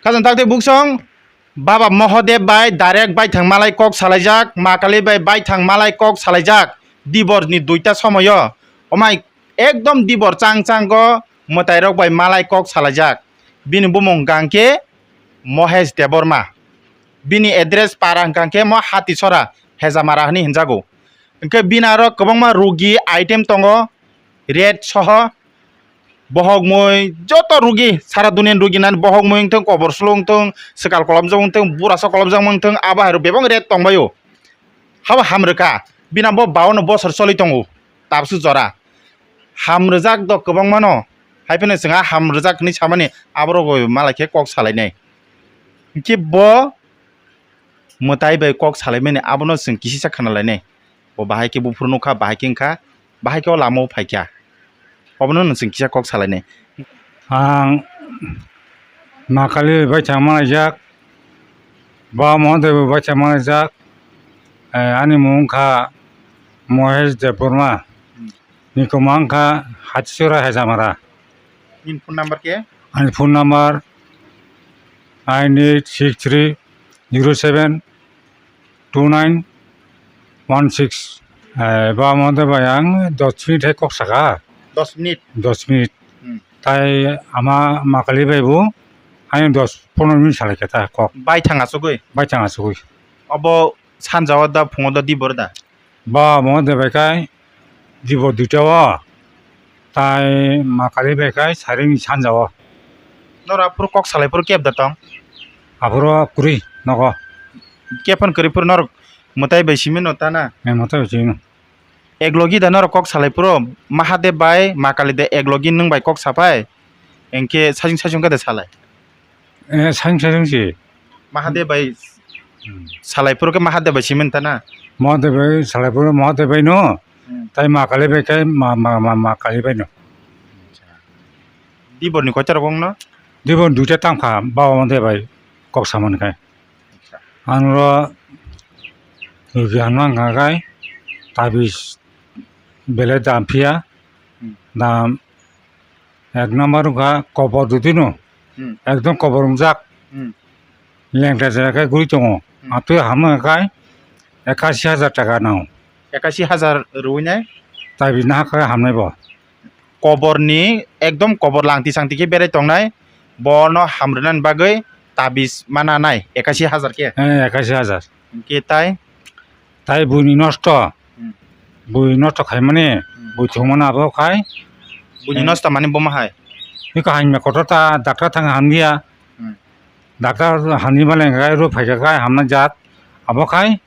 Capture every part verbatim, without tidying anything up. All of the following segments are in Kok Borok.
Khajang tak tei buksong, Baba Mohodev bai direct baithang malai kok salaijak, Ma Kali bai baithang malai kok salaijak, dibor ni duita somoyo, omai ekdom dibor chang chango mwtai rok bai malai kok salaijak. Bini bumung hwnkha khe Mohesh Debbarma. Bini address para hwnkha khe mo Hatisora Hejamara hinwi hinjago. Hwnkhe bini aro kwbangma rugi item tongo, red soho, bohok mui, joto rugi, sara duniani rugi nani bohok mui wngthung, kobor slo wngthung, swkal kolobjak wngthung, burasa kolobjak wngthung, abo hai rok bebak red tongbaio. Habo ham rwkha, bini bo bawanno bosor choli tongo, tabsu jora. Ham rwjak do kwbangmano, hai phano chwng a ham rwjak hinwi samani aborok bai malai khe kok salainai. Hwnkhe bo mwtai bai kok salaimani abono chwng kisisa khna lainai. Bo bahai khe buphuru nukha, bahai khe wngkha, bahai khe o lama o phaikha. Obono nwng chwng kisa kok salainai. Ang Ma Kali bai baithang manajak, Baba Mohodev bai baithang manajak, eh, ani mung wngkha Mohesh Debbarma, ni kwmang wngkha Hatisora Hejamara. Nini phone number khe? Ani phone number nine eight six three zero seven two nine one six. Eh, Baba Mohodev bai ang dos minute hai kok saka. Dos minute? Dos minute. Hmm. Tai ama Ma Kali bai bo, hai dos pondro minute salai khe ta kok. Baithang asugwi? Baithang asugwi. Obo sanja o da, phungo da, dibor da? Baba Mohodev bai khai dibor duita o, tai Ma Kali bai khai sairing sanja o. Noro aphuru kok salai phuru kebda tong? Aphuru kwrwi nogo. Kebphano kwrwi phuru norok mwtai bai simi no ta na? Eh, mwtai bai simi no. Ek logi da norok kok salai phuru Mahadev bai Ma Kali da ek logi nwng bai kok saphai? Hwnkhe saichung saichung khe da salai? Eh, saichung saichung si. Mahadev bai Hmm. salai phuru khe Mahadev bai simi ta na? Mahadev bai salai phuru Mahadev bai no. Hmm. Tai Ma Kali bai khe Ma, Ma, Ma, Ma Kali bai no. Dibor ni koita rok wng no? Dibor duita tang kha, Baba Mohodev bai kok samani khai. Acha. Ang ro rugi ang nang khai tabis belai dam phiya. Hmm. Dam ek number wngkha kobor dudino. Hmm. Ekdom kobor wngjak. Hmm. Lengta jera khe guri tongo. Hmm. Atwi hamna khai ekasi hajar taka nango. Ekasi hajar rwui nai? Tabis nahak khe hamnai bo. Kobor ni ekdom kobor langti sangti khe berai tongnai, bono hamrwnani bagwi tabis mana nai ekasi hajar khe? Eh, ekasi hajar. Hwnkhe tai? Tai buini nosto. Hmm. Bui nosto khaimani, Hmm. bui thwngmani abo khai. Buini Eh. nosto mani bomo hai? Bikha hamya kotor ta, doctor thang hamya. Hmm. Doctor hamya mani khai ro phaikha khai hamna jat. Abo khai,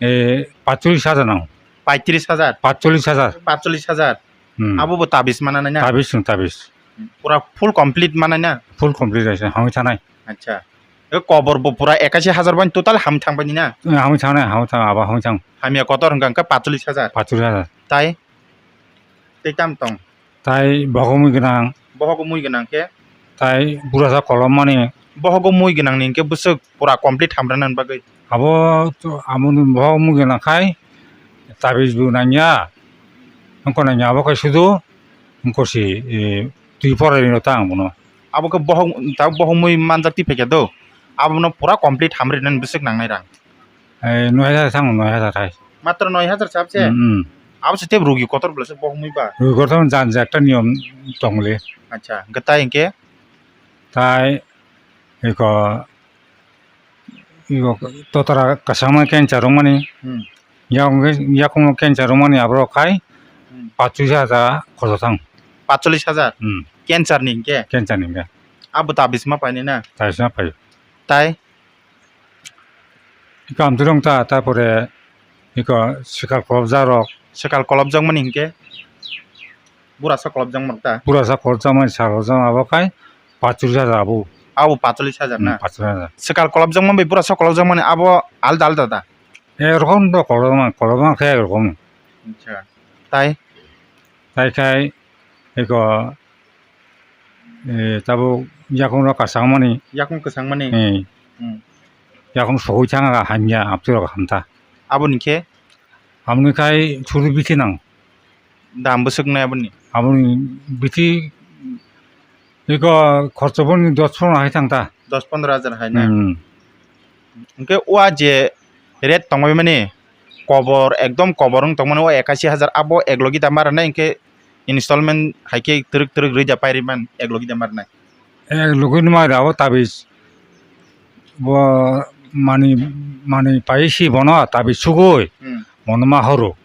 eh, paitris hajar nango. Paitris hajar? Paitris hajar. Paitris hajar. Hmm. Abo bo tabis mana nai na? Tabis, hmm, tabis. Pura full complete mana na? Full complete aise, hamwi thanai. Acha. E kobor bo pura ekasi hajar bai total hamwi thang bai na? Eh, hamwi thangnai, hamwi thang, abo hamwi thang. Hamya kotor hwnkha hwnkhe paitris hajar. Paitris hajar. Tai? Tei tam tong? Tai bohok mui gwnang. Bohok mui gwnang khe? Tai burasa kolom mani. Bohok mui gwnang ni hwnkhe bwswk pura complete hamrwna bagwi? Abo to, amo ni bohok mui gwnang khai tabis bo nangya. Wngkha nangya abo khai sudu wngkha si, eh, twi porai rino ta ang bono. Abo khe bohok, ta bohok mui manjak twi phaikha do. Abono pura complete hamrwna bwswk nangnai rang? Eh, noi hajar thango, noi hajar hai. Matro noi hajar chap se? Hmm, hmm. Abo se tei rugi kotor bwlai se bohok mui ba? Rugi kotor jan je ekta niyom tongli. Acha, hwnkhe tai hwnkhe? Tai eko, eko totora kwchangma cancer wngmani. Hmm. Yakung, yakung cancer wngmani aborok khai Hmm. paitris hajar khorok thang. Paitris hajar? Hmm. Cancer ni hwnkhe? Cancer ni hwnkhe. Abo tabis ma painai na? Tabis ma pai. Tai? Iko amtwrwng ta, tarpore iko swkal kolobjak rok. Swkal kolobjak mani hinkhe? Burasa kolobjak mani ta? Burasa kolobjak mani sal rok jang abo khai paitris hajar abo. Abo paitris hajar na? Hmm, paitris hajar. Swkal kolobjak mani bai burasa kolobjak mani abo alda alda da? Ek rokom do kolobjak mani, kolobjak mani khe ek rokom. Acha. Tai? Tai khai iko Eh, tabuk yakung rok kwchangmani. Yakung kwchangmani? Eh. Hmm. Yakung sogwi thangkha hamya, amtwi rok hamta. Aboni khe? Aboni khai suri bithi nang. Dam bwswk nai aboni? Aboni bithi iko khorcho boni dos pondro hai thangta. Dos pondro hajar hai na? Hmm. Hwnkhe o a je rate tongmani kobor, ekdom kobor wng tongmani o ekashi hajar, abo ek logi da ma rwnai, hwnkhe installment hai khe twrwk twrwk rwi da pai rwi man, ek logi da ma rwnai? Ek logi ni ma rw o tabis. Bo mani, mani pai si bono tabis sugui. Hmm. Bono ma horo.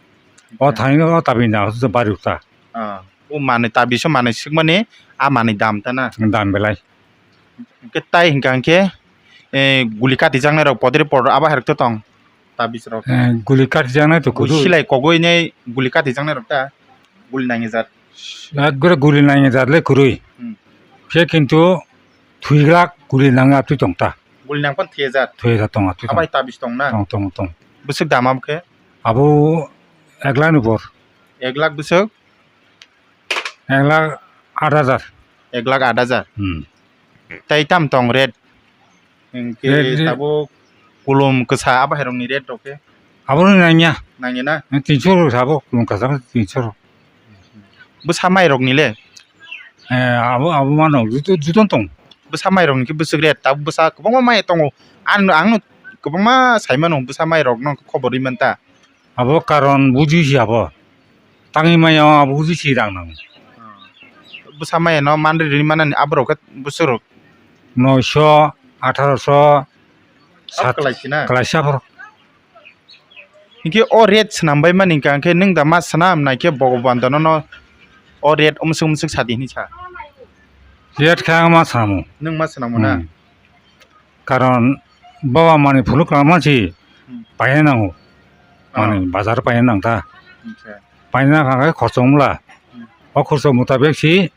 O thani o tabis na hosto bari uta. Ah, o manwi ta biso manwi swkmani, a manwi dam ta na? Dam belai. Hwnkhe tai hwnkha hwnkhe, eh, guli katijaknai rok podre podro abo hai rok to tong, ta bisrok. Eh, guli katijaknai to kudu. Silai kogoi nei guli katijaknai rok ta, guli nangijak. Ekgore guli nangijak le kwrwi. Hmm. Khe kintu thwiglak guli nangya twi tong ta. Guli nangpan thwiyajak. Thwiyajak tong atwi tong. Abai ta bis tong na? Tong, tong, tong. Bwswk dam abo khe? Abo ek lakh ni bor. Ek lakh bwswk? Ek lakh aat hajar. Ek lakh aat hajar. Hmm. Tai tam tong rate? Hwnkhe rate, rate. Tabuk kulum kwsa abo hai rokni rate rok khe? Abo no nangya. Nangya na? Tinso rok sabo, kulum kwsa tinso rok. Bwsa mai rokni le? Eh, abo, abo mano, juto, juto tong. Bwsa mai rokni khe bwswk rate, tabuk bwsa kwbangma mai tongo. Ang, ang no kwbangma sai mano bwsa mai rokno khobor rwi man ta. Abo karon buji si abo. Tangwi maya o abo buji si rang nang. Bwsa maya no manri ri manani aborok khe bwswk rok? Noisho, atharoso, sat-, kwlai si na? Kwlai si aborok. Hinkhe o rate swnam bai mani hwnkha khe nwng da ma swnam nai khe Bhogoban da nono o rate umswk umswk sadi hinwi sa? Rate khe ang ma swnamo. Nwng ma swnamo na? Hmm. Karon baba mani phunuk kwlangma si Hmm. paina nango. Ah. Mani bazar paina nang ta. Acha. Paina kha khe khorchong mla. Hmm. O khorchong mutabek si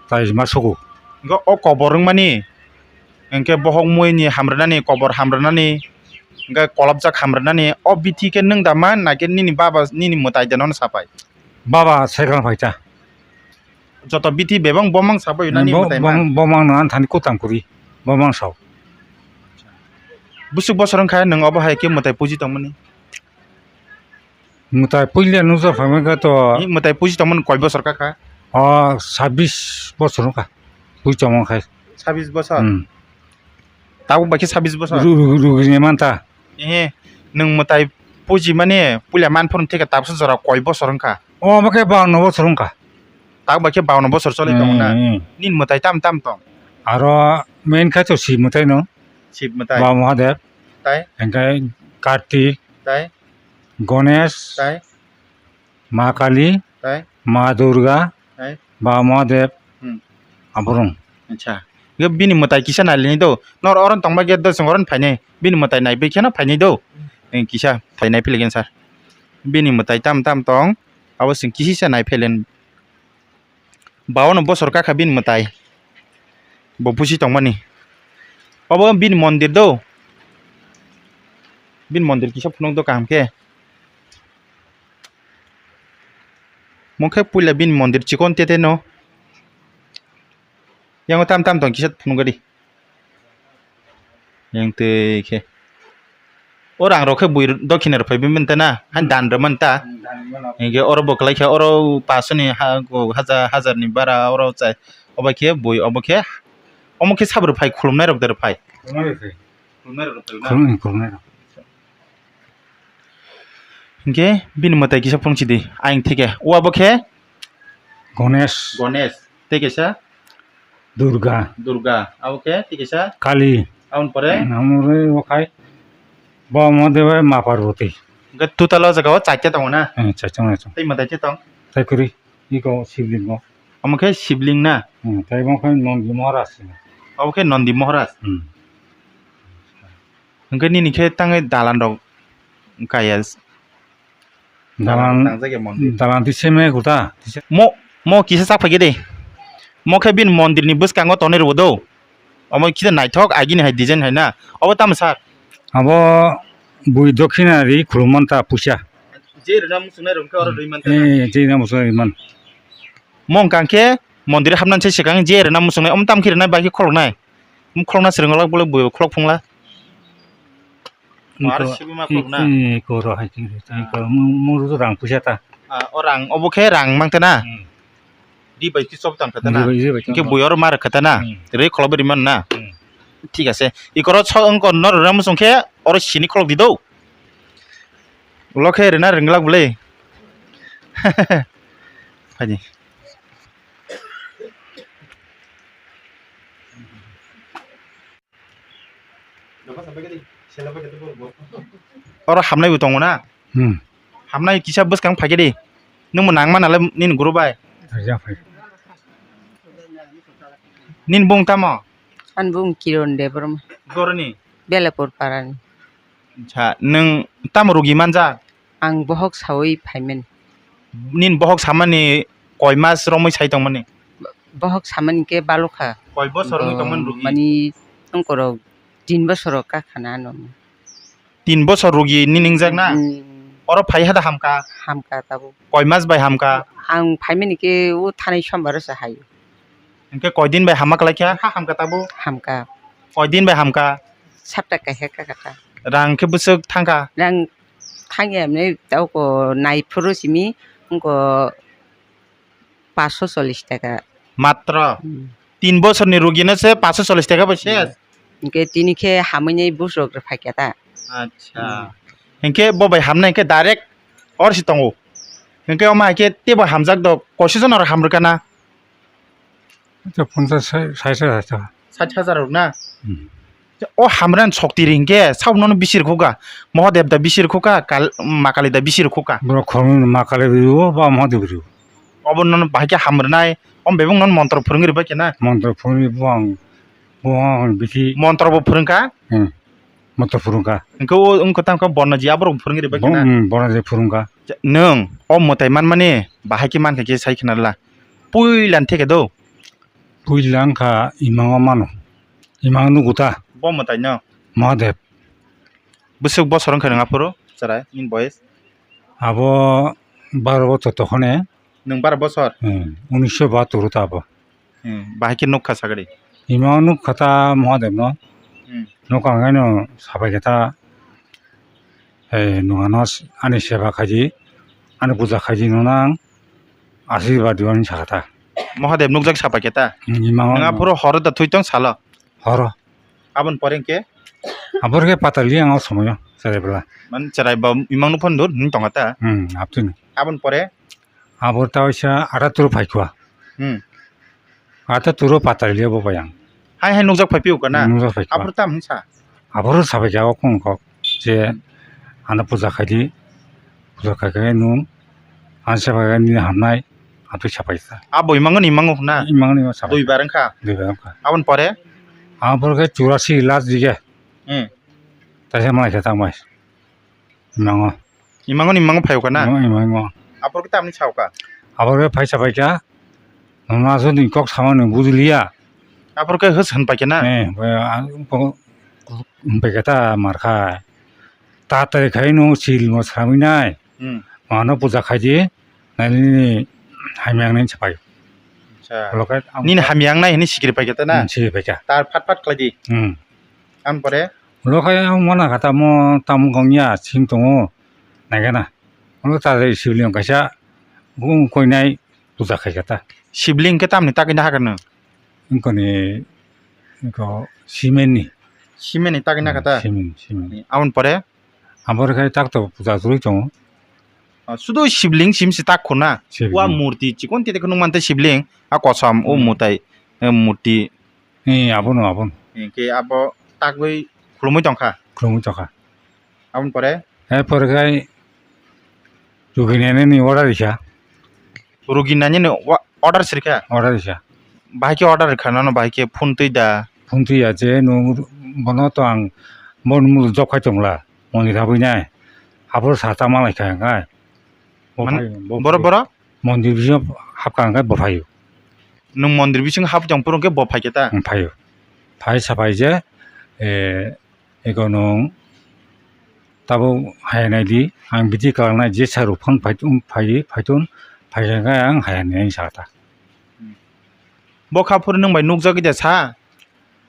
tai ma sugo. Go o kobor wngmani hwnkhe bohok mui ni hamrwnani, kobor hamrwnani, hwnkhe kolopjak hamrwnani, o bithi khe nwng da man na khe nini baba, nini mwtai da nono sapai? Baba cycle phai ta. Joto bithi bebak bomang sabai nani mwtai ma? Bomang no ani thani kutang kuri, bomang sao. Bwswk bosor wngkha nwng obo hai khe mwtai puji tongmani? Mwtai puila nukjak phaimani khe to. Ni mwtai puji tongmani koi bosor kha kha? O sabis bosor wngkha. Puji tongmani khai. Sabis bosor? Hmm. Tabuk bai khe sabis bosor? Ru-, ru-, rugini manta. Ehe, nwng mwtai puji mani puila manphuru thikhe tabukhe jora koi bosor wngkha? O, omo khe bawanno bosor wngkha. Tabuk bai khe bawanno bosor choli tongo na? Hmm, hmm. Nini mwtai tam tam tong? Aro main khe to Shib mwtai no. Shib mwtai. Baba Mahadev. Tai? Hingkhe Kartik. Tai? Ganesh. Tai? Ma Kali, Tai? Ma Durga, Tai? Ba Mahadev, Hmm. Aborong. Acha. Hingke bini mwtai kisa nai lini do. Nor oron tongma gate do, chwng oron phainai. Bini mwtai nai bai kheno phainai do. Hing kisa phainai philigen sir. Bini mwtai tam tam tong. Abo chwng kisa nai phelen. Bawanno bosor kakha bini mwtai. Bo busi tongmani. Obo bini mondir do. Bini mondir kisa phunuk do kaham khe. Mo khe puila bini mondir chikon tete no. Yango tam tam tong kisa phunuk di. Yang twi khe. O rang rok khe bui dokhina rok phai bini ta na, han dan rw man ta. Hingke oro bo kwlai kha, oro paso ni ha, hajar, hajar ni bara oro chai. Obo khe bui, obo khe, omo khe sabo rw phai, khulumnai rok de rw phai. Khulumnai rok phai na? Khulumnai, khulumnai rok. Hingke bini mwtai kisa phunuk si di, ayang thike. O abo khe? Ganesh. Ganesh. Tei kaisa? Durga. Durga. Abo khe tei kaisa? Kali. Aboni pore? Aboni pore bo khai bo Mahadev bai Ma Parvati. Hingke total o jaga o chaita tongo na? Eh, chaita tongo. Tei mwtai tei tong? Tei kwrwi. Iko Shivling o. Omo khe Shivling na? Hmm, tei bo khe Nondi Maharaj. Abo khe Nondi Maharaj? Hmm. Hingke nini khe tangwi dalan rok kaya? Dalan, tangjak ya mondir. Dalan twi seme kuta. Mo, mo kisa sak phaikhe de. Mo khe bini mondir ni bwskango tonwi rwo do. Omo kisa naithok agini hai design hai na. Obo tamo sir? Abo bui dokhina ri khulumman ta puisa. Je rwna muchungnai rok khe oro rwi man ta na? Eh, je rwna muchungnai rwi man. Mo hwnkha khe mondir hapnani se swkang je rwna muchungnai. Omo tamo khe rwnai bai khe khoroknai. Omo khorokna swrwng rok bole bui khorok phungla. Mo aro sibima khorokna? Eh, koro hai khe, eh, koro, mo, mo rang puisa ta. Ah, o rang, obo khe rang mang ta na? Hmm. Di bai khe chop tang kha ta na? Di bai, di bai. Hingke bui oro ma rwkha ta na? Hmm. Rwi kholo bwrwi man na? Hmm. Thik ase. Ikoro so wngkor no rwna muchung khe oro sini kholok di do. Ulo khe rwna rwngwlak bwle. Phaidi. Oro hamnai bo tongo na? Hmm. Hamnai kisa bwskang phaikhe di. Nwng bo nangma nalai nini guru bai. Ajak phai. Nini bung tamo? Ani bung Kiron Debbarma. Goroni? Belapur parani. Acha, nwng tamo rugi manja? Ang bohok sawi phaimani. Nini bohok samani koi mas romwi sai tongmani? Bohok samani khe balokha. Koi bosor wngwi tongmani rugi? Mani wngkorok tin bosor kakhana ano. Tin bosor rugi nini wngjak na? Hmm. Oro phai hada hamka? Hamka tabuk. Koi mas bai hamka? Ang phaimani khe o thanai sombar se hai. Hwnkhe koi din bai hamma kwlai kha? Ha hamka tabuk? Hamka. Koi din bai hamka? Sapta kaisa kakha ta. Rang khe bwswk thangkha? Rang thangya hwnwi tauko nai phuru simi wngko paanch sho chollish taka. Matro? Hmm. Tin bosorni rugino se paanch sho chollish taka bai ses? Hmm. Hwnkhe tini khe hamwi nai bujrok rw phaikha ta. Acha. Hmm. Hwnkhe bo bai hamnai hwnkhe direct or si tongo. Hwnkhe omo hai khe teibo hamjak do, koiso jono rok ham rwkha na? Acha, ponchas, sai-, sait hajar taka. Sait hajar rok na? Hmm. O hamran sokti ring khe, sabo nono bisi rwkhuka, Mahadev da bisi rwkhuka, Kal-, Ma Kali da bisi rwkhuka. Borok khoroknwi Ma Kali rw-o, ba Mahadev rw-o. Obo nono bahai khe ham rwnai, om bebak nono montro phwrwngwi rwbai khe na? Montro phwrwngwi bo ang, bo ang bisi. Montro bo phwrwngkha? Hmm. Montro phwrwngkha. Hwnkhe o wngkha tamo khe Bornoji aborok phwrwngwi rwbai khe na? Hmm, Bornoji phwrwngkha. Nwng o mwtai manmani bahai khe mankha khe sai khna rwla. Puila ni theke do. Puila wngkha imang o mano. Imang nugo ta. Bo mwtai no? Mahadev. Bwswk bosor wngkha nwng aphuru, chwrai, nini boyes? Abo baro bochor tokhone. Nwng baro bosor? Hmm, unisho bahatur ta abo. Hmm, bahai khe nukha sagri? Imang o nukha ta Mahadev no. Hmm. Nukha hwnkhe no sabai khe ta, eh, nwng ano ani seba khaidi, ani puja khaidi nwng nang. Asirwad diwani sakha ta. Mahadev nukjak sapai khe ta? Hmm, imang o. Nwng aphuru horo da thwi tong salo? Horo. Aboni pore hwnkhe? Aboni khe patal li ang o somoyo, cherai bwla. Man cherai ba imang nukphano dur, hmm, tongkha ta? Hmm, aboni. Aboni pore? Aboni ta waisa ataturo phaikha. Hmm. Ataturo patal li bo bai ang. Hai hai nukjak phai phiyok na? Nukjak phai kha. Aphuru tam hinsa? Aphuru sabai kha o kung kok je ano puja khaidi, puja khai khe nwng ano sabai kha nini hamnai, aphuru sabai kha. Abo imang ni imang na? Imang ni sabai. Dui bar wngkha? Dui bar wngkha. Aboni pore? Aboni pore khe churasi last dige. Hmm. Taisa malai khe tangbai. Imango. Imango ni imango phai kha na? Imango, imango. Aphuru khe tamni sao kha? Aphuru khe phai sabai kha. Nono aswk ni kok samani bujiliya. Aphuru khe hwswk hwn pai kha na? Eh, bai, ang kok hwn pai kha ta mar khai. Ta tari khai no sil mo sramwi nai. Hmm. Mano puja khai di. Nai nini hamya wngnai sapai. Acha. Lokai ang nini hamya wngnai hwnwi sikiri pai kha ta na? Hmm, sikiri pai kha. Tar phat phat khlai di. Hmm. Aboni pore? Lokai ang mana kha tamo, tamo gongya sing tongo. Naikhe na. Ono ta rei sibling kaisa bung koinai puja khai kha ta. Sibling khe tamni tagwi nahakha nwng? Wngkoni, wngko cement ni. Cement ni tagwi nahakha ta? Hmm, cement, cement. Aboni pore? Aboni khai tak to puja kwrwi tongo. Ah, sudo sibling sim se tak khuna. Sibling. Wa murti chikon tete khunu mante sibling. A kosom, o hmm, mutai, eh, murti. Eh, abono, abono. Hingke abo tagwi khulumui tongkha. Khulumui tongkha. Aboni pore? He pore khai rugi nainani order rikha. Rugi nainani wa-, order sirkha? Order rikha. Bahai khe order rikha nono, bahai khe phone twi da? Phone twi ya je nwng bono to ang boni mulu job khai tongla, mondir habwi nai. Aphuru sa ta malai kha hwnkhai. Bo mane phai, bo boro, phai. Boro? Mondir bisingo hapkha hwnkhai bo phaio. Nwng mondir bisingo hapjong phuru hwnkhe bo phaikhe ta? Ang phaio. Phai sapai je, eh, eko nwng tabuk haya naidi, ang bidi kwlangnai je sa rok phone phai-, phai-, phaitun, phaikhe ang haya nai sa ta. Bo kha phuru nwng bai nukjagwi de sa?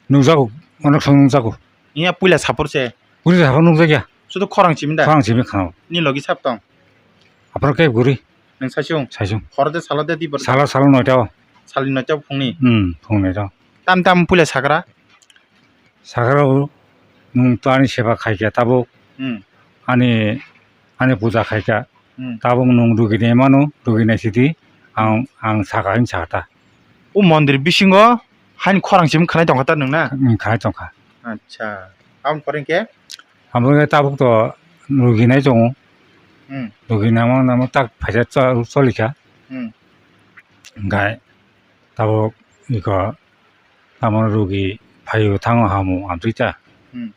Nukjago, onek song nukjago. Iya puila saphur se. Puila saphur nukjakya. Sudu khorang simi da? Khorang simi khao. Ni logi sap tong? Aphuru khe guri. Nang saisung? Saisung. Horo de salo de di bor? Salo, salo noita o. Salni noita o phungni? Hmm, phung noita o. Tam tam puila sagra? Sakarao nwng to ani seba khaikha tabuk, Hmm. ani, ani puja khaikha. Hmm. Tabuk nwng ruginai mano, ruginai sidi ang, ang saka hwn sakha ta. O mondir bisingo haini khorang simi khanai tongkha ta nwng na? Hmm, khanai tongkha. Acha. Aboni pore hwnkhe? Aboni tabuk to ruginai tongo. Hmm. Ruginai mano tak phaisa cho-, cholikha. Hmm. Hwnkhe tabuk iko tamo rugi phaio thango hamo amtwi ta. Hmm.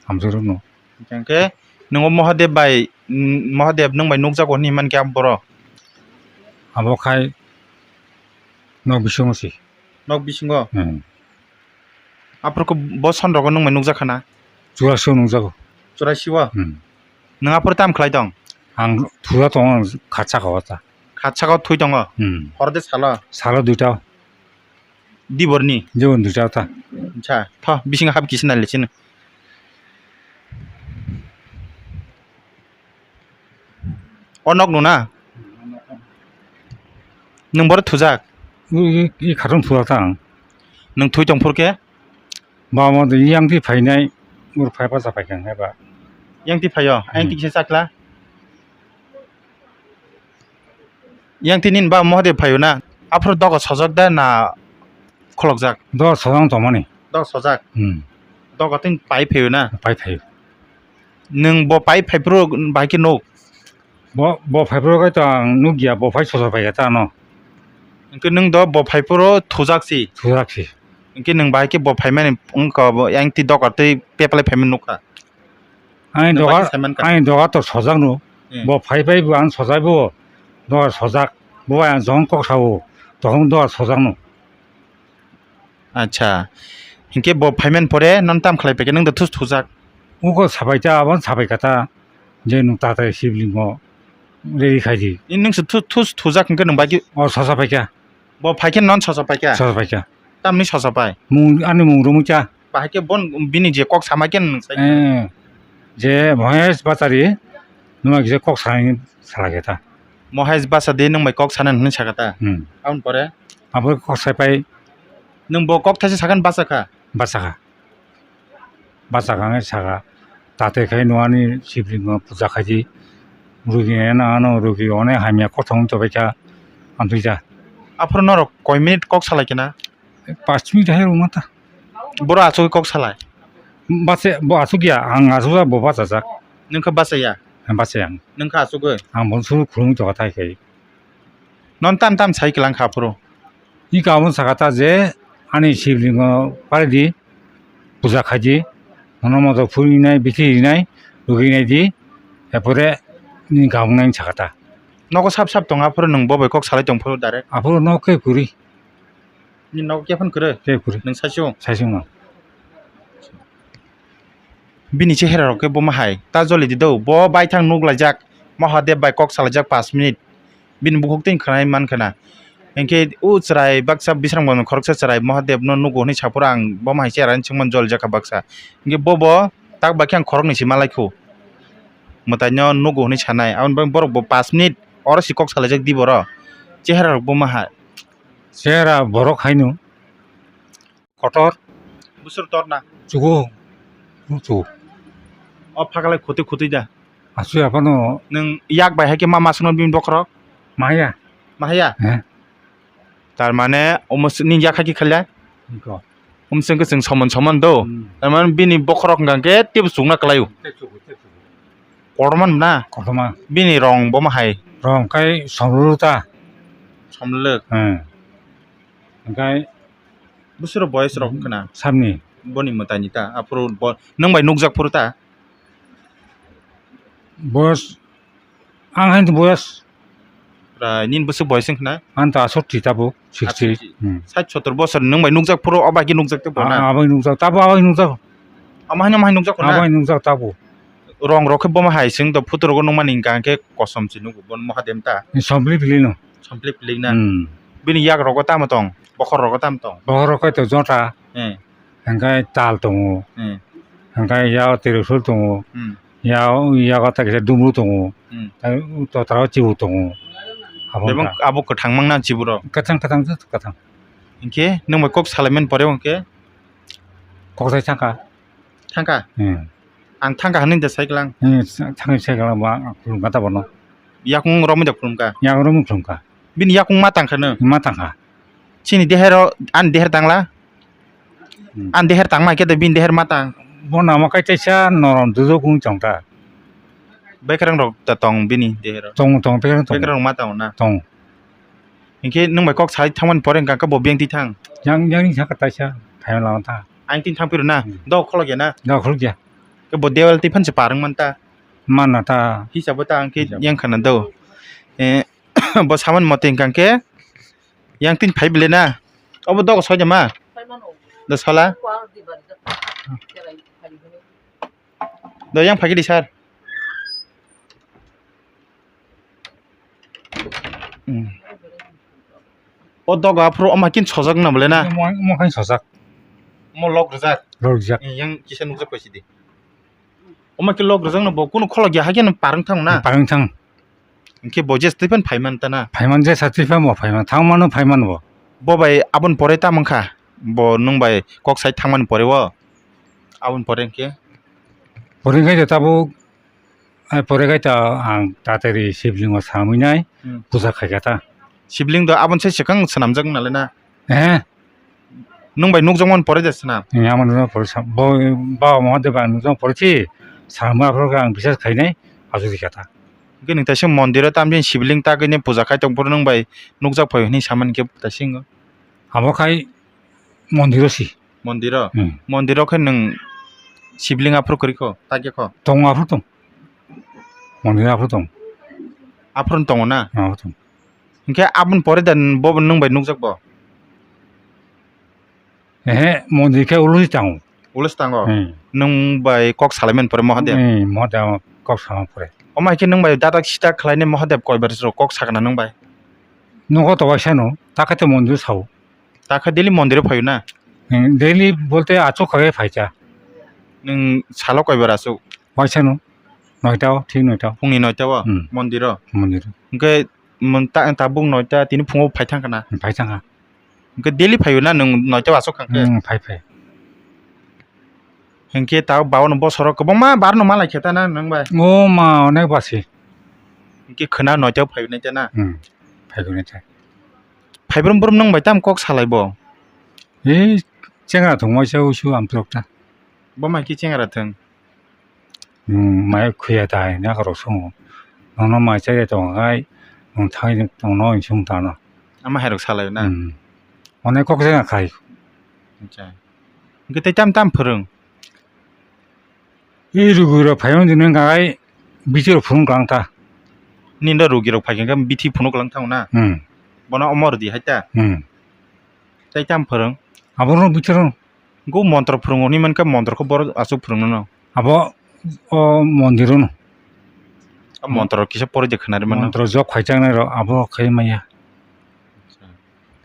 Amtwi rwno. Hwnkhe nwng o Mahadev bai, mm, Mahadev nwng bai nukjago hinwi mankhe abo boro? Abo khai nok bisingo si. Nok bisingo? Hmm. Aphuru khe bo son rogo nwng bai nukjak khana? Churasi o nukjago. Churasi o? Hmm. Nwng aphuru tam khlai tong? Ang thura tongo, ang khatsa kha o ta. Khatsa kha o thui tongo? Hmm. Horo de salo? Salo duita o. Diborni? Jibon duita o ta. Acha, tho, bising hap kisa nai le chini. O nok nuna? Nwng boro thujak? I, i, i khatung thujak ta ang. Nwng thui tong phuru khe? Ba mo de yang ti phainai, ur phai pa sa phai kang hai ba. Yang ti phaio? Yang ti Hmm. kisa chakla? Yang ti nini ba Mahadev phaio na? Aphuru dogo sojak da na kholokjak? Dogo sojak tongmani. Dogo sojak? Hmm. Dogo tin pai phaio na? Pai phaio. Nwng bo pai phai phuru bahai khe nuk? Bo, bo phai phuru khe to ang nukya, bo phai sosa phai kha ta ano. Hwnkhe nwng do bo phai phuru thujak si? Thujak si. Hwnkhe nwng bahai khe bo phaimani wngkha bo yang ti dogar twi peplai phaimani nukha. Ani Nwng doga, bahai saiman kha. Ani doga to sojak no. Hmm. Bo phai phai bo ang sojai bo. Doga sojak. Bo ang jong kok sao. Tohong doga sojak no. Acha. Hinkhe bo phaiman pore non tam khlai paikha nwng da thus thujak. Uko sabai ta, abon sabai kata. Je nwng tatai sibling o. Ready khai di. Nwng se thus thujak hinkhe nwng bai ki. O sosa paikha. Bo phaikhe non sosa paikha. Sosa paikha. Tamni sosa pai. Mung, ani mung rumui cha. Bahai khe bon bini je kok sama khe nwng sai. Eh, je Mohesh Bachari, nwng bai kisa kok sanai sala khe ta. Mohesh Bachadi nwng bai kok sana hwnwi sakha ta. Hmm. Aboni pore? Abo kok sai pai. Nwng bo kok thaisa sakha ni bacha kha? Bacha kha. Bacha kha wngwi sakha. Tate khai nwng ani sibling no puja khai di. Rugi eno ano rugi one hamya kothong to bai kha. Amtwi ja. Aphuru norok koi minute kok salai khe na? Pas minute hai rwma ta. Boro achugwi kok salai? Bacha, bo achukya, ang achukya, bo bachajak. Nwng khe bachaya? Ang bachaya ang. Nwng khe achugwi? Ang bo suru khulumwi tongkha thai khai. Non tam tam sai kwlang kha aphuru? I kabun sakha ta je ani sibling o pari di, puja khai di, mono moto phuri nai, bithi rinai, rwgwi nai di, epore ni kabun nai sakha ta. Nogo sap sap tong aphuru nwng bo bai kok salai tong phuru direct? Aphuru nok khe kwrwi. Ni nogo khe phano kwrwi? Khe kwrwi. Nwng saichung? Saichung no. Bini chehera rok khe bo ma hai ta joli di do, bo baithang nuk laijak, Mahadev bai kok salaijak pas minute, bini bukhuk twi khwnai man khwna. Hinkhe o chwrai baksa Bisramganj khoroksa chwrai Mahadev no nugo hwnwi sa phuru ang bo ma hai chehera ni chwngmani joli jak kha baksa. Hinkhe bo bo tak bai khe ang khoroknwi se ma lai kho, mwtai no nugo hwnwi sanai, aboni bagwi borok bo pas minute oro se kok salaijak di boro, chehera rok bo ma hai. Chehera borok haino. Kotor. Busur tor na? Chugo. Chugo. O phakalai khutui khutui da? Asui aphano. Nwng yak bai hai khe ma masukno bini bokhorok? Mahaya. Mahaya? He. Tar mane omo s-, nini yak hai khe khailai? Niko. Omo chwng khe chwng somon somon do. Hmm. Tar mane bini bokhorok hwnkha khe teibo chukna kwlaio. Tei chugo, tei chugo. Kotorma na? Kotorma. Bini rong bo ma hai? Rong khai somlwk ta. Somlwk? Hmm. Hwnkhe Busuro boyes rok wngkha na? Sabni. Boni mwtai ni ta, aphuru bo, nwng bai nukjak phuru ta? Boyes, ang haino boyes. Prai, nini bwswk boyes wngkha na? Ang ta aswk ti tabuk, sixty. Aswk ti. Hmm. Sait sotor bosor nwng bai nukjak phuru, o bai khe nukjak tei bo na? Ah, abai nukjak, tabuk abai nukjak. Ama haino, ama haino nukjak na? Abai nukjak tabuk. Rong rok khe bo ma hai, chwng to photo rogo nukmani hwnkha khe kosom se nugo, bo Mahadev ta? Somplipili no. Somplipili na? Hmm. Bini yak rogo tamo tong? Bokhor rogo tamo tong? Bokhor rok khe to jota. Hmm. Hwnkhe tal tongo. Hmm. Hwnkhe ya Tripul tongo. Hmm. Ya, yago ta kisa dumru tongo. Hmm. Tei totra o chibu tongo. Abo Bebak wngkha. Abo kwthang mang na chibu rok? Kwthang, kwthang, just kwthang. Hinkhe nwng bai kok salaimani pore hwnkhe? Koksai thangkha. Thangkha? Hmm. Ang thangkha hwnwi da sai klang. Hmm, thangwi sai klang ba, ang khulumkha ta bono. Yakung romwi da khulumkha? Yakung romwi khulumkha. Bini yakung ma tangkha no? Ma tangkha. Chini dehero, ani deher tangla? Hmm. Ani deher tangma khe da bini deher ma tang? Bo namo kai chaisa norom dujok wng chong ta. Bekrang rok da tong bini dehero? Tong, tong, bekrang tong. Bekrang rok ma tang na? Tong. Hinkhe nwng bai kok sai thangmani pore hwnkha khe bo biyang twi thang? Yang, yang ni saka taisa phaima lama ta. Ang tini thang phiro na? Hmm. Dok kholok ya na? Dok kholok ya. Khe bo dewal twi phan se par wng man ta? Man na ta. Hisabo ta ang khe yang khana do. Eh, bo saman mote hwnkha khe yang tini phai bile na? Obo dok soi de ma? Da sala? Da yang phai di sir. Hmm. O doga aphuru oma kin sojak na bole na? Mo, mo khain sojak. Mo lok rijak. Lok rijak. Eh, yang kisa nukjak paisi di. Oma ki lok rijak no bo kunu kholok ya hake no parang thang na? Parang thang. Hingke bo je stephen phaiman ta na? Phaiman je sa stephen mo phaiman thang mano phaiman bo. Bo bai abon pore ta mangkha. Bo nung bai kok sai thangmani pore o. Abon pore hingke. Pore hingke tabuk Ai pore kai ta ang tatari sibling o samui nai. Hmm. Puja khai kha ta. Sibling do abon se swkang swnamjak nalai na? Eh. Nung bai nukjakmani pore de swnam? Eh, amo nukjak pore sa-, bo, ba mo de ba nukjak pore si. Samui aphuru khe ang bisas khainai, asu di kha ta. Hwnkhe nung taisa mondir o tamjani sibling tagwi ni puja khai tong phuru nung bai nukjak phai hwnwi samani khe tasingo. Abo khai mondir o si. Mondir o? Hmm. Mondir o khe nwng sibling aphuru kwrwi kho, takya kho? Tongo aphuru tong. Mondir aphuru tong. Aphuru tongo na? Aphuru tong. Hinkhe aboni pore da bo nwng bai nukjak bo? Ehe, mondir khe ulo tango. Ulo tango? Hmm. Nwng bai kok salaimani pore Mahadev? Hmm, Mahadev kok salai pore. Omo hai khe nwng bai dadak sidak khlainai Mahadev koibar rok kok sakna nwng bai? Nogo to waisa no, ta khe to mondir sao. Ta khe daily mondir o phaio na? Hmm, daily bolte achuk kha khe phaikha. Nwng salo koibar achuk? Waisa no, noita o, thik noita o. Phungni noita o, hmm, mondir o? Mondir o. Hwnkhe mon-, ta-, tabuk noita tini phungo phai thangkha na? Hmm, phai thangkha. Hwnkhe daily phaio na nwng noita o achuk kha khe? Hmm, phai phai. Hwnkhe tabuk bawan bosoro kwbangma bar no malai khe ta na nwng bai? O ma, onek basi. Hwnkhe khwna noita o phaio nai ta na? Hmm, phaio nai ta. Phai brum brum nwng bai tam kok salai bo? Ei, chengra thwng waisa usu amtwrok ta. Bo mai khe chengra thwng? Nwng mai khuya ta hai na khorok swngo. Nono mai chaya tong hai, nwng thangwi tong no, nwng sung ta no. Ama hai rok salai na? Hmm. Onek kok chengra khai. Acha. Hwnkhe tei tam tam phwrwng? I rugi rok phai wng tini hwnka hai bithi rok phunuk lang ta. Nini do rugi rok phai khe bithi phunuk lang thango na? Hmm. Bono omo rwdi hai ta? Hmm. Tei tam phwrwng? Abo rok bithi rok. Go montro phwrwngo hinwi mankha montro khe borok aswk phwrwngno no. Abo o mondir o no. O montro kisa pori de khwnari mano. Montro jok phai changnai rok abo khai maya.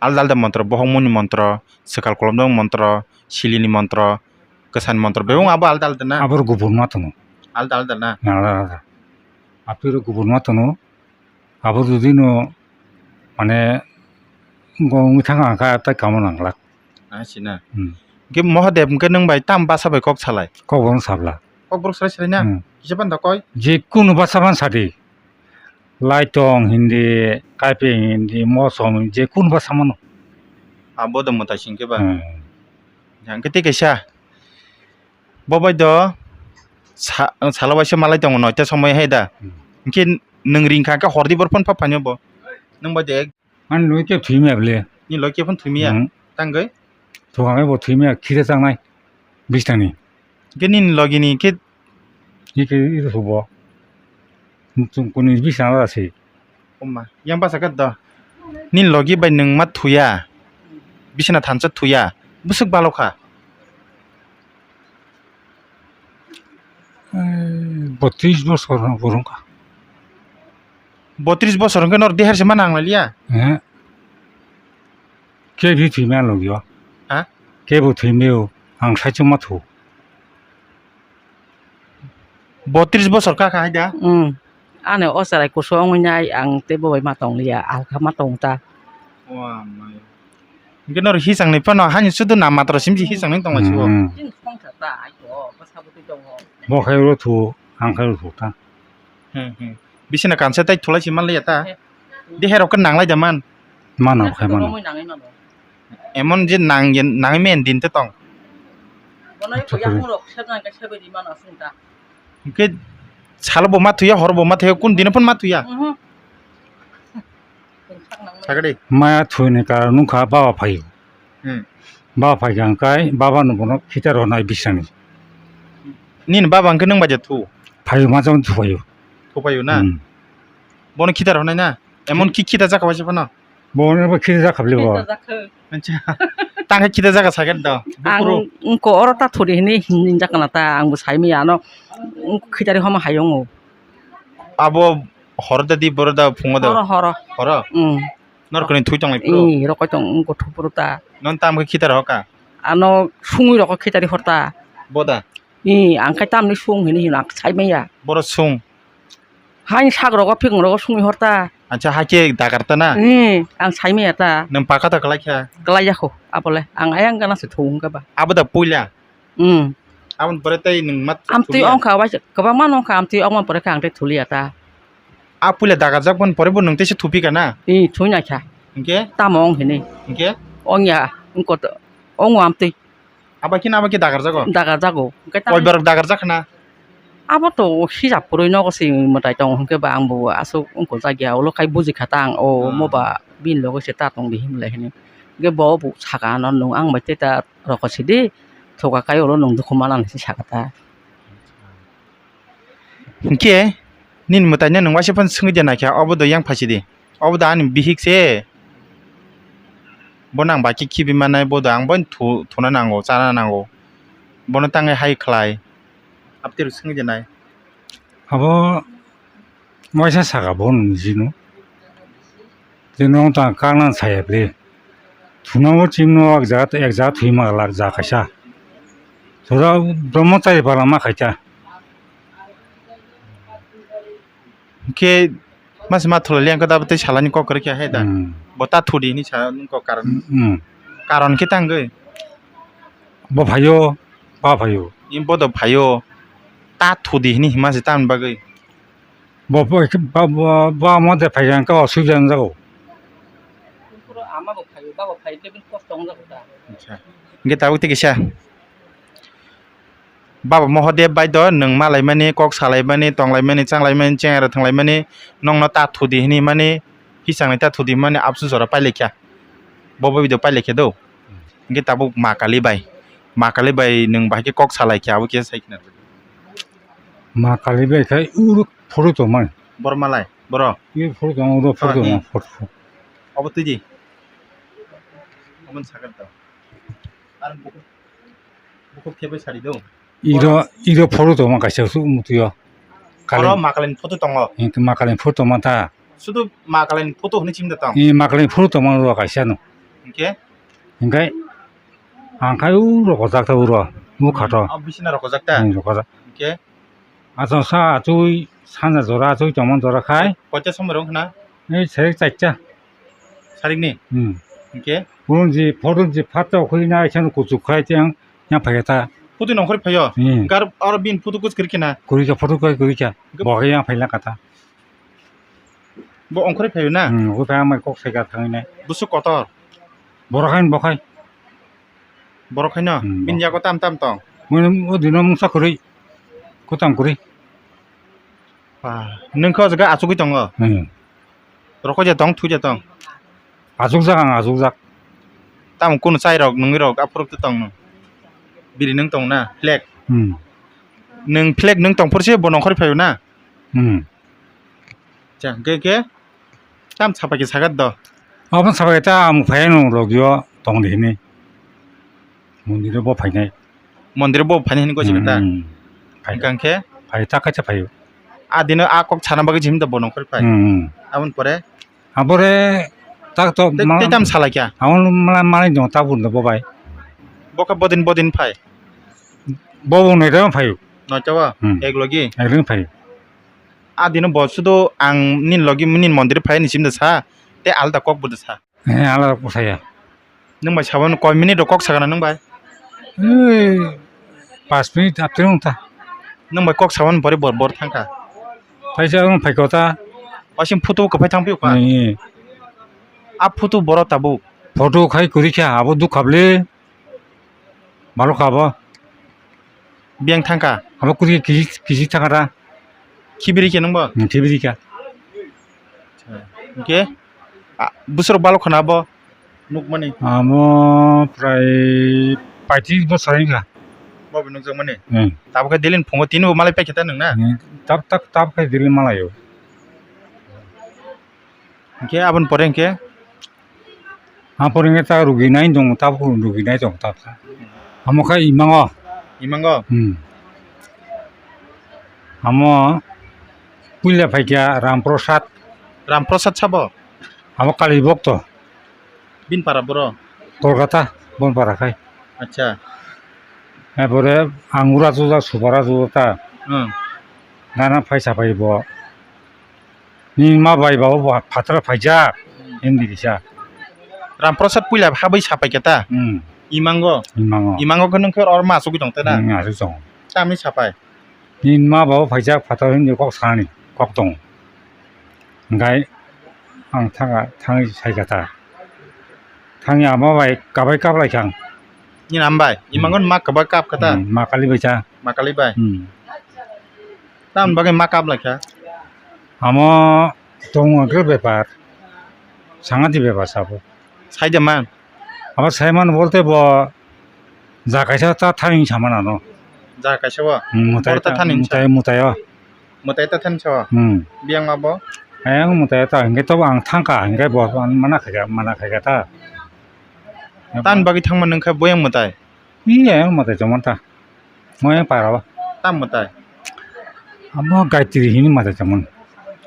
Alda alda montro, bohokmoni montro, swkal kolomjak montro, silini montro, kwsani montro, bebak abo alda alda na? Abo rok kubun ma tono. Alda alda na? Alda alda. Aphi rok kubun ma tono. Abo jodi no, mane, wngwi thang ang kha, tai kamo nang glak. Ah, si na. Hmm. Hwnkhe Mahadev hwnkhe nwng bai tam basa bai kok salai? Kok borok sabla. Kok borok salai salai na? Hmm. Kisa phan da koi? Je kunu basa phan sadi. Laitong hindi, kaipeng hindi, mosom hindi, je kunu basa mano. Ah, bodo mwtai singkhe ba. Hmm. Hwnkhe tei kaisa. Bo bai do sa-, salo waisa malai tongo noita somoi hai da. Hmm. Hwnkhe nwng ring kha khe hordi bor phone pha phainw bo. Nwng bai de. Ani loi khe thwi maya bwle. Ni loi khe phone thwi maya? Hmm. Tangwi? Thwkang khe bo thwi maya khire changnai. Bistani. Hwnkhe nini logi ni khe? Ni khe ito subo. Kuni bisna da se. Oma, yang basa khe do. Nini logi bai nwng ma thuya. Bisna thansa thuya. Bwswk balo kha. Eh, botris bosor no bo wngkha. Botris bosor hwnkhe nor deher se ma nang liya? Eh. Kebo thwima logi o. Ha? Kebo thwimio, ang saichung ma thu. Botris bosor kha kha hai da? Hmm. Ani o chwrai kusu wngwi nai ang tei bo bai ma tong liya, alka ma tong ta. O amai. Hwnkhe noro hisang ni phano hani sudu na matro simji hisang ni tongma sibo. Hmm. Chini songsa ta aiko, bwsabo twi tongo. Bo khai ro thu, ang khai ro thu ta. Hmm, hmm. Bisina kansa tai thulai si manliya ta. Eh. Dehe rok khe nanglai da man. Mano khai mano. Romwi nangwi mano. Emon je nang, nangwi men din te tong. Bono Acha, yakung rok sep nang khe sep di mano asung ta. Hwnkhe salo bo ma thuya, hor bo ma thuya, kun dino phon ma thuya? Mhm. Sagadi. Maya thwini karon wngkha baba phaio. Hmm. Baba phaikha hwnkhe baba no bono khitar rwnai bisani. Nini baba hwnkhe nwng bai je thu? Phaio, masa thuphaio. Thuphaio na? Hmm. Bono khitar rwnai na? Emon ki khitar jaka waisa phano? Bo hwnwi bo khiri jak khabli bo. Acha. Tang khe khita jaga saket do. Ang wngko oro ta thuri hini hinjak kana ta, ang bo sai maya ano wngko khitari homa hayung o. Abo horo da di boro da phungo da? Horo, horo. Horo? Mm. Nor kuni thui tong lai phuru? Mm, rokoi tong wngko thupuru ta. Non tam khe khita roka? Ano sungwi rokoi khitari horta. Boda? Ee, ang khe tamni sung hini hino ang sai maya. Boro sung. Haini sak rogo, phikung rogo sungwi horta. Acha, hakhe dagar ta na? Ee, ang sai maya ta. Nwng paka ta kwlai kha? Kwlai yakho, abole. Ang ayang gana se thung hwnkhe ba. Abo da puila? Hmm. Aboni pore tei nwng ma Amtwi thulia? Ongkha, waisa kwbangma nongkha, amtwi ongma pore khe ang tei thulia ta. A puila dagar jak boni pore bo nwng teisa thupi ka na? Ee, thwi naikha. Hwnkhe? Tamo ong hini. Hwnkhe? Ongya, wngkot, ongo amtwi. Abo khe na abo khe dagar jago? Dagar jago. Hwnkhe tamo Koi borok dagar jak khna? Abo to hisab kwrwi nogo se mwtai tongo, hwnkhe ba ang bo aswk wngkojak ya, ulo khai buji kha ta ang, o Ah. mo ba bini loge se ta tong di himlai hini. Hwnkhe bo bo saka ano nwng ang bai tei ta roko sidi, thoka kai ulo nwng dukhu mana hinwi saka ta. Hwnkhe nini mwtaino nwng waisa phano swngwi de naikha, obo do yang phasidi, obo do ani bihik se, bono ang bai khe khibi mannai, bo do ang boino thu-, thuna nango, chana nango, bono tangwi hai khlai, abtwi rw swngwi de nai. Abo waisa saka bo nini jino. Tei nono tang kang nang saya bli. Thunango chimno ek jaga, ek jaga thwi ma lak ja kaisa. Thura brahmachari bala ma khaita. Hwnkhe mas ma thula liang khe abo tei salani kok kwrwi khe hai da. Hmm. Bo ta thudi hinwi sa nung kok karon. Hmm. Karon khe tangwi. Bo phaio, ba phaio. Ni bodo phaio. Ta thudi hinwi hima se tamni bagwi. Bo, bo, ba, ba, ba, mo de phai jang ka osubida wng jago. Ama bo phai, baba phai, tei bini kosto wng jago ta. Acha. Hingke tabuk tei kisa. Baba Mahadev bai do nwng malaimani, kok salaimani, tonglaimani, changlaimani, chengra thwnglaimani, nongno ta thudi hinwi mani, hisangni ta thudi hinmani, absu jora pailai kha. Bo bo video pailai kha do. Hingke tabuk Ma Kali bai. Ma Kali bai nwng bahai khe kok salai kha, abo kisa sai khna. Ma Kali bai khai uro photo tongmani. Boro malai, boro. Uro photo tong, uro photo tong, photo. Obo twi di. Obo sakha to. Ar bukhuk, bukhuk khe bai sari do. Iro, iro photo tongma kaisa su mutuyo. Oro Ma Kali ni photo tongo. Hingke Ma Kali ni photo tongma ta. Sudu Ma Kali ni photo hwnwi chimda tong. Ee, Ma Kali ni photo tongma ro kaisa no. Hingke? Hingke ang khai uro rokojak ta uro. Nukha to. Abo bisina rokojak ta? Hmm, rokojak. Hingke? Ato sa atwi sanja jora atwi tongma jora khai. Koita somoi rok hwna? Ei, sarik chaita. Sarikni? Hmm. Hingke? Urunji, phorunji, phato khulina, aisano kuchuk khai tiyang, yang phaiya ta. Phutu nongkhorwi phaio? Hmm. Gar oro bini phutu kuch kwrwi khena? Kwrwi kha, photo kwrwi, kwrwi kha. Hingke? Bo khe yang phaila kata. Bo ongkhorwi phaio na? Hmm, bo khe amai kok sai kha thangwi nai. Busu kotor? Borok haino bo khai. Borok haino? Hmm, bini bo. Yago tam tam tong? Mui o dino mungsa kwrwi. Kwtang kwrwi. Ah, nwng khe o jaga achugwi tongo? Hmm. Rokoi ja tong, thwi ja tong? Achukjak ang, achukjak. Tamo kunu chai rok, nungwi rok, aphuru tong nung. Biri nung tong na, flag. Hmm. Nwng flag nung tong phuru se bo nongkhorwi phaio na? Hmm. Cha, hwnkhe khe? Tam sapai khe sagat do. Obo sapai ta ang phai no logio tong di hini. Mondir bo phainai. Mondir bo phainai hini gosi ta. Hmm. Phai. Hingkang khe? Phai ta kaisa phai. A dino a kok sana bagwi jim da bo nongkhor phai. Hmm. Aboni pore? Abore tak to tei, ma-, tei tam salai kya? Abon mala malai dong tabun do bo bai. Bo khe bodin bodin phai. Bo bo noi ta phai. Noi ta wa? Hmm. Ek logi? Ek logi phai. A dino bo sudo ang nin logi nin mondir phai ni sim da sa. Tei alda kok bo da sa. Eh, alda kok saya. Nwng bai sabon koi minute rok kok sakha na nwng bai? Ei, pas minute atwrwng ta. Nwng bai kok sabon pore bor bor thangkha. Paisa wng phaikha ta. Waising photo kwphai thang phiyokha. Ni. A photo boro tabuk. Photo khai kwrwi kha abo dukha bwle. Balo kha bo. Biyang thangkha. Abo kwrwi kisi kisi thangkha ta. Khibiri khe nwng bo? Hmm, khibiri kha. Hwnkhe, a, bwswrok balo khwna bo nukmani? Amo prai paitris bosor wngkha. Bo bo nukjakmani? Hmm. Tabukhe daily ni phungo tini bo malai paikha ta nwng na? Hmm, tab, tab, tabukhe daily malaio. Hwnkhe aboni pore hwnkhe? Aboni pore hwnkhe ta rugi nai tongo, tabukhe rugi nai tongo tabukhe. Amo khe imango. Imango? Hmm. Amo puila phaikha Ramprasad. Ramprasad sabo? Amo Kali bokto. Bini para boro? Kolkata, boni para khai. Acha. Epore ang ura chuja, supara chuja ta. Hmm. Nana phaisa phai bo. Nini ma bai ba o phataro phaijak, hmm, hindi kisa. Ramprasad puila habwi sapai khe ta? Hmm. Imango? Imango. Imango khe nwng khe oro ma asugwi tong ta na? Hmm, asuk tong. Tamni sapai? Nini ma ba o phaijak phataro hindi kok sanani, kok tong. Hwnkhe ang thangkha, thangwi saikha ta. Thangwi ama bai kabai kablai kha ang. Nini ama bai? Hmm. Imango ma kabai kap kha ta? Hmm, ma kali bai cha. Ma kali bai? Hmm. Tamoni bagwi ma kap lai kha? Amo tongo khe bepar, sangati bepar sabo. Sai de man? Abo sai man bolte bo ja kaisa ta thani sama nano. Ja kaisa bo? Hmm, mwtai ta, ta thani sa? Mwtai, mwtai o. Mwtai ta thani sa o? Hmm. Biyang ma bo? Ayang mwtai ta hwnkhe to ang thangkha hwnkhe bo mana khaikha, mana khaikha ta. Tamoni bagwi thangma nwng kha boyang mwtai? Iya, yang mwtai tongmani ta. Mo yang para o. Tam mwtai? Amo Gayatri hini mwtai tongmani.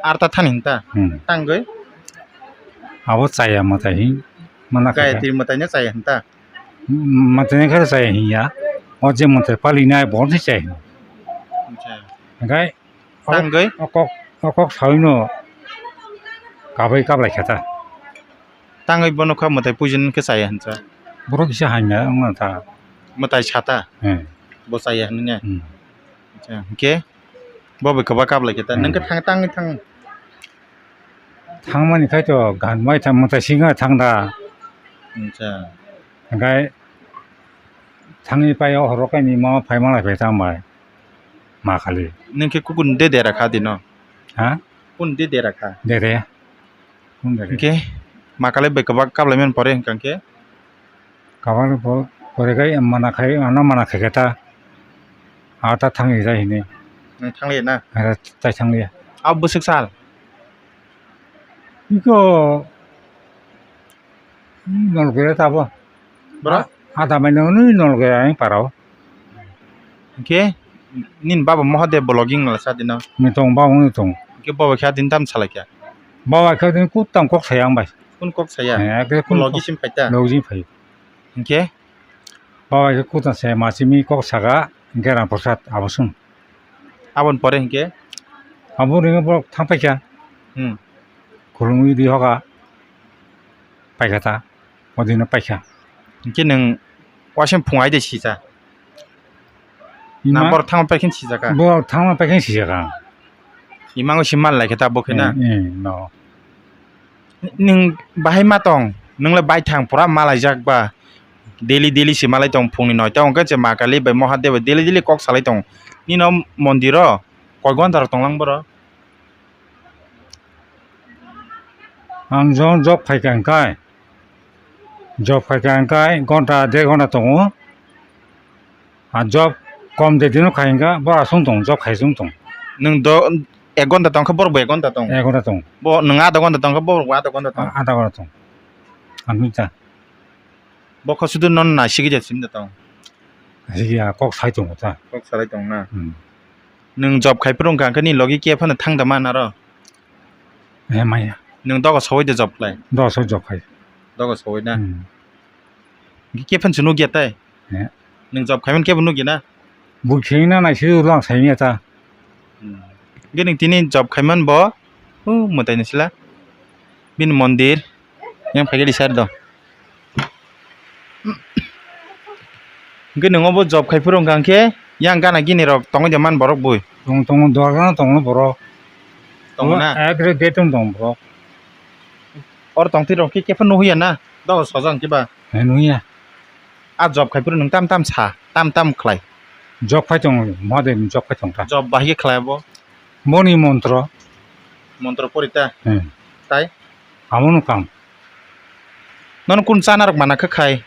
Ar ta thani hinta? Hmm. Tangwi? Abo chaya mwtai hin. Mana khaikha. Gayatri mwtai no chaya hinta? Mwtai no khe chaya hinya. O je mwtai pali nai bo se chaya hin. Acha. Hwnkhe Tangwi? O kok, o kok sawi no kabai kablai kha ta. Tangwi bono kha mwtai puisin khe chaya hinsa. Borok kisa hamya wngna ta. Mwtai sa ta? Hmm. Bo chaya hinwi ne? Hmm. Acha, hwnkhe bo bai kwbang kablai khe ta. Hmm. Nwng khe thang, tangwi thang. Thangmani khai to gan mai thang, mwtai singa thang da. Acha. Hwnkhe thangwi pai o horo kaini ma phai malai phai thang bai. Ma kali. Nwng khe kukun de dera kha dino? Ha? Kun de dera kha? Dere. Kun dere. Hwnkhe ma kali bai kwbang kablai mani pore hwnkha khe? Kabang po-, pore kai mana khai, ano mana khai khe ta. A ta thangwi jai hini. Nwng thangliya na? Ara tai thangliya. Abo bwswk sal? Iko nol khe ta bo. Bro? A, ada mai nol ni nol khe ang parao. Hwnkhe nini baba Mahadev vlogging wngla sa dino? Ni tong, baba ni tong. Hwnkhe baba khe adin tam salai kha? Baba khe adin kuk tam kok saya ang bai. Kun kok saya? Eh, ekre kun logi kok sim paita? Logi sim pai. Hwnkhe? Baba khe kuk tam saya, ma simi kok saka, hwnkhe Ram Prasad, abo sung. Aboni pore hwnkhe? Abo ringo borok thang paikha. Hmm. Khulumwi ri hoka. Paikha ta. O dino paikha. Hwnkhe nwng wasing phung ai de sisa? Ima- Na borok thangma paikhe sijak kha? Borok thangma paikhe sijak kha. Imango si mal lai khe ta bo khe na? Eh, eh, no. Nwng bahai ma tong? Nwng le baithang pura malaijak ba? Daily daily si malai tong phungni noita hwnkhe je ma kali bai Mahadev bai daily daily kok salai tong. Nino mondiro koi gonta rok tonglang borok? Ang jon job khaikha hwnkhe, job khaikha hwnkhe gonta der gonta tongo. A job kom de dino khai hwnkhe bo aswng tong, job khai aswng tong. Nwng do, ek gonta tong khe borok bo ek gonta tong? Ek gonta tong. Bo nwng adha gonta tong khe borok bo adha gonta tong? A-, adha gonta tong. Ang nukha. Bo kho sudu nono naisigwi ja simi da tong? Naisigwi ya, kok sai tongo ta. Kok salai tong na? Hmm. Nwng job khai phuru wngkha, hwnkhe nini logi kiya phano thang da man aro? Eh, maya. Nwng dogo sogwi de job khlai? Dogo sogwi job khai. Dogo sogwi na? Hmm. Hwnkhe khe phano se nukya tai? Eh. Nwng job khai man khe bo nukya na? Bo khengna naisidi ulo ang saimanya ta. Hmm. Hwnkhe nwng tini job khai man bo, o mwtai ni sila. Bini mondir. Yang phaikhe risar do. Hwnkhe nwng obo job khai phuru hwnkha hwnkhe yang gana gini rok tongwi de man borok bui? Tong, tongo, duar gana tongo borok. Tongo na? Ekre beton tongo borok. Or tongtwi rok khe kepha nuhuya na? Dogo sojang kiba? He, nuhuya. A job khai phuru nwng tam tam sa, tam tam khlai? Job khai tongo, mode job khai tongkha. Job bahai khe khlai abo? Boni montro. Montro porita? Hmm. Tai? Amono kam. Nono kun chana rok mana khe khai?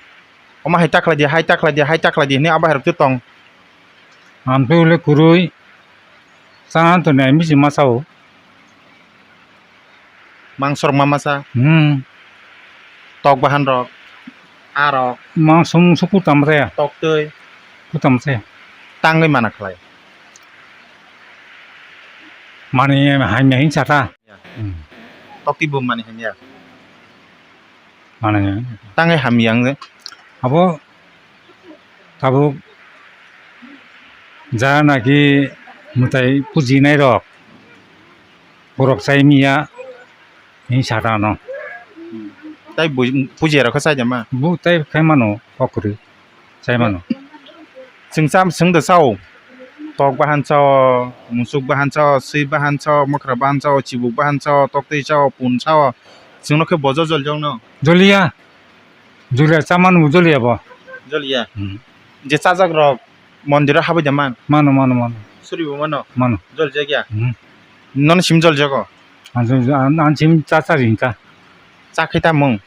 Omo hai ta khlai di, hai ta khlai di, hai ta khlai di hwnwi abo hai rok twi tong. Ang twi ule kwrwi chana to nai misi ma sao. Mangso rok ma masa? Hmm. Tok bahan rok, a rok. Mangso mungso kutam saya. Tok twi. Kutam saya. Tangwi mana khlai? Mani hamya hin sata. Ya. Hmm. Tokti bo mani hamya. Mani. Tangwi hamya ang de. Abo tabuk ja naki mwtai pujinai rok borok chai miya hin sata no. Tai bui-, pujiya rok khe chai de ma? Bu tai khai mano, okwrwi chai mano. Chwng cham-, chwng de chao. Tok bahan chao, musuk bahan chao, swi bahan chao, mokra bahan chao, chibuk bahan chao, toktwi chao, pun chao. Chwngno khe bojo joljak no? Joliya. Joliya, chamano joliya bo. Joliya. Hmm. Je chajak rok mondiro habwi de man? Mano, mano, mano. Suri bo mano? Mano. Joljakya? Hmm. Nono sim joljago? Ang, ang, ang sim cha cha ring cha. Cha khai ta mung?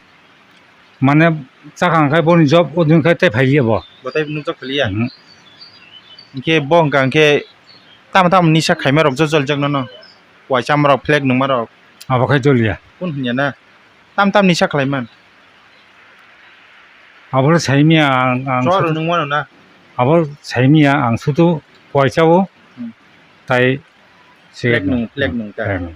Mane chakha hwnkhe boni job o din khai tei phailiya bo. Bo tei nukjak phailiya? Mhm. Hwnkhe bo hwnkha hwnkhe tamo tamo nisa khaima rok jo joljak nono? Waisa ma rok, flag nungma rok? Abo khai joliya. Kun hwnya na? Tam tam nisa khlaiman? Abo saimiya ang, ang. Chuwak rok sudu nungmano na? Abo saimiya ang sudu waisa o. Hmm. Tai Flag nung, flag nung ta. Flag nung.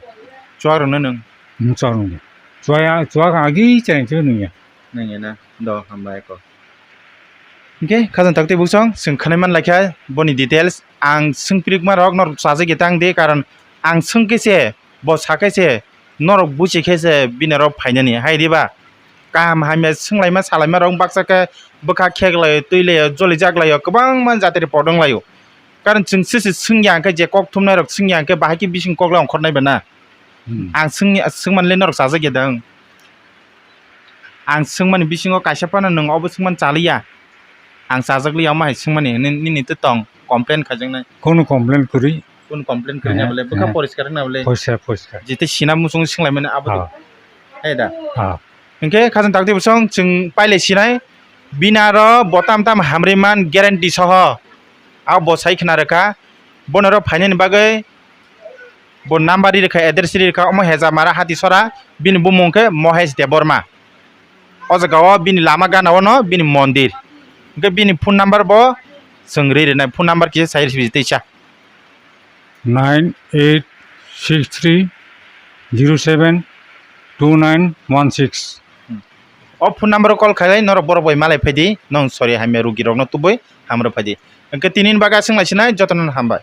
Chuwak rok no nung? Hmm, chuwak nung. Chuwak, chuwak agi chai chai nung ya. Nung ya na? Do, hambai ko. Hwnkhe khajang takti buksong, chwng khwnai man laikha boni details. Ang swngpirikma rok norok chajak ya tang di, karon ang swngkhe se, bo sakhe se, norok buchi khe se bini rok phainani, hai diba? Kaham hamya swnglaima salaima rok baksa khe bwkha kheklai, twilaio, jolijaklaio, kwbangma jatiri podonglaio. Karon chwng sisi swngya hwnkhe, je kok thumnairok swngya hwnkhe, bahai khe bising kokle ongkhornai ba na? Hmm. Ang swngya, swngmanle norok chajak ya dang? Ang swngmani bisingo kaisa phano nwng obo swngmani chaliya. Ang chajakliya omo hai swngmani hwnwi nini twi tong complain khaijaknai. Kono complain kwrwi. Kono complain kwrwi na bole, bwkha poriskar wngna bole. Poriskar, poriskar. Jete sina muchung swnglaimani abo. Ha. Hai da? Ha. Hwnkhe khajang takti bosong chwng pailai sinai. Bini aro bo tam tam hamri man guarantee soho. Abo bo sai khna rwkha. Bono ro phainani bagwi bo number ri rwkha, address ri rwkha, omo Hejamara Hatisora, bini bumung khe Mohesh Debbarma. O jaga o bini lama gana o no bini mondir. Hwnkhe bini phone number bo chwng ri rwnai, phone number kisa sai rw sibidi teisa. Nine eight six three zero seven two nine one six. Hmm. O phone number o call khailai norok borok bai malai phaidi, nong sori hamya rugi rokno tubui hamrw phaidi. Hwnkhe tini ni bagwi aswk naisinai jotono hambai.